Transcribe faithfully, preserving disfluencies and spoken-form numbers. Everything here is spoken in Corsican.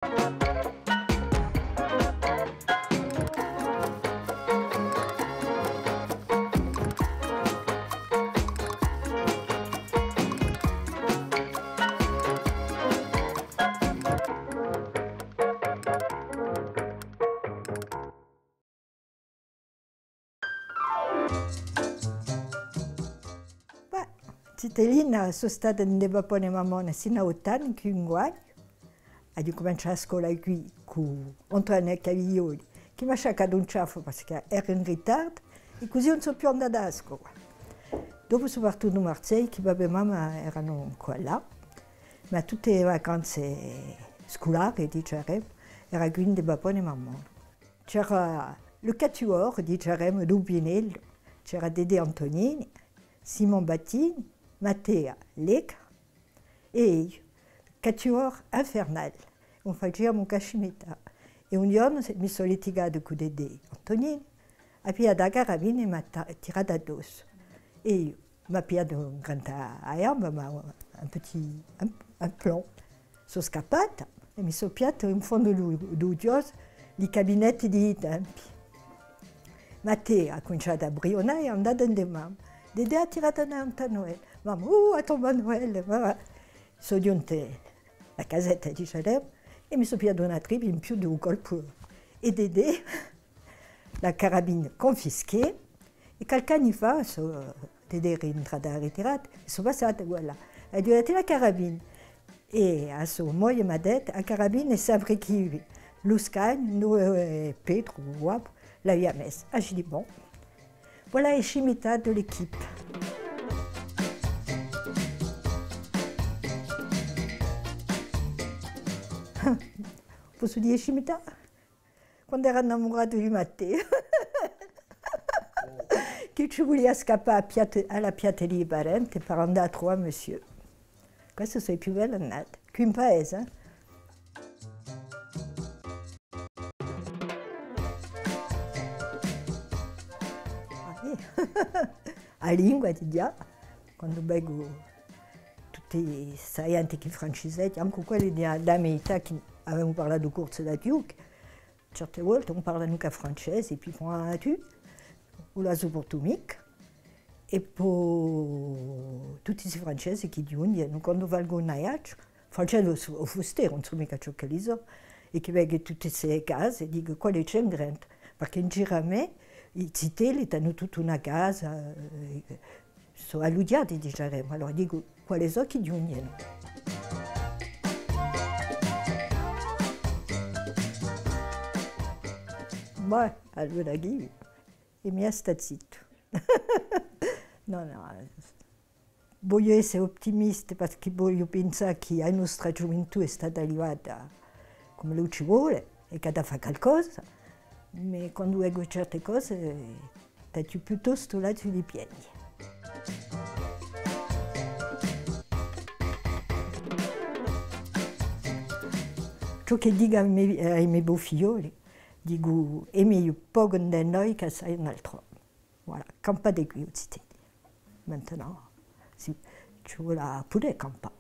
Bè, zitellina, sò stata ind'è babbone è mammone sinu à ott'anni, chì inguagnu aghju cuminciatu a scola quì cù Antoine Caviglioli, chì m'hà sciaccatu un ciaffu perchè era in ritardu, è cusì ùn sò più andata à a scola. Dopu sò partuta à Marsiglia, chì babbu è mamma eranu quallà, ma tutte e vacanze sculare, diceremu, era quì ind'è babbone è mammone. C'era le quatuor, diceremu, di u Pinellu, c'era Dédé Antonini, Simon Battini, Mattea Lecca è eiu, quatuor infernale, ùn faciamu chè scimità. È un ghjornu mi sò litigata cù Dédé Antonini, hà pigliatu a carabina è m'hà ta-, tiratu addossu. È eiu, m'hà pigliatu in grande à a ghjamba, ma un petit, un, un plomb. Sò scappata è mi sò pigliata in fondu di u, di u chiosu, di i cabinetti di i tempi. Mattea hà cuminciatu à briunà è hè andata ind'è mamma. Dédé hà tiratu à Antoine. Mamma, uh, à tomba Noël, mamma. Sò ghjunta à a casetta, diceremu, è mi sò pigliata una trippa in più di u colpu. È Dédé, la carabina confisquée, è qualchì anni fà, sò, Dédé era intratu à a ritirata, sò passata, voilà. Aghju dettu: la carabina. È a so moglia m'hà dettu: a carabina hè sempre quì, lu scagnu, induve Petru, u babbu, l'avia messa. Aghju dettu: bon. Voilà e scimità di l'équipe. Possu dì e scimità? Quandu era innamuratu di Mattea, chì ci vulia scappà à a piazza, à a piazza di i parenti per andà à truvà Monsieur. Queste sò e più belle annate. Quì in paese, eh? Ah, sì. A lingua, digià, quandu vecu tutta sta ghjente chì francisegghja, ancu quelli di a, di a me età chì avemu parlatu corsu da chjuchi, certe volte ùn parlanu chè francese, è po, ah, tù, ùn la supportu micca. È po tutti sti francesi chì ghjunghjenu, quandu valgu in Aiacciu, francesi o, o fusteru, ùn sò micca ciò ch'elli sò, è chì vecu tutte ste case, dicu: quale ci hè in Grenta? Perchè in giru à mè, i zitelli t'anu tutta una casa, eh, sò allughjati, diceremu. Allora dicu: quale sò chì ghjunghjenu? Ma allora chì? È mi stò zittu. Nò, nò, eh, vogliu esse ottimista, perchè vogliu pensà chì a nostra ghjuventù hè stata allivata cum'ellu ci vole è ch'hà da fà calcosa, ma quandu vecu certe cose, t'aghju piuttostu l'ochju di pienghje. Ciò chì dicu à i me, à i me bo figlioli, dicu: hè megliu pocu ind'è noi chè assai in altrò. Voilà, campate quì, o zitelli. Maintenant, sì, ci vole à pudè campà.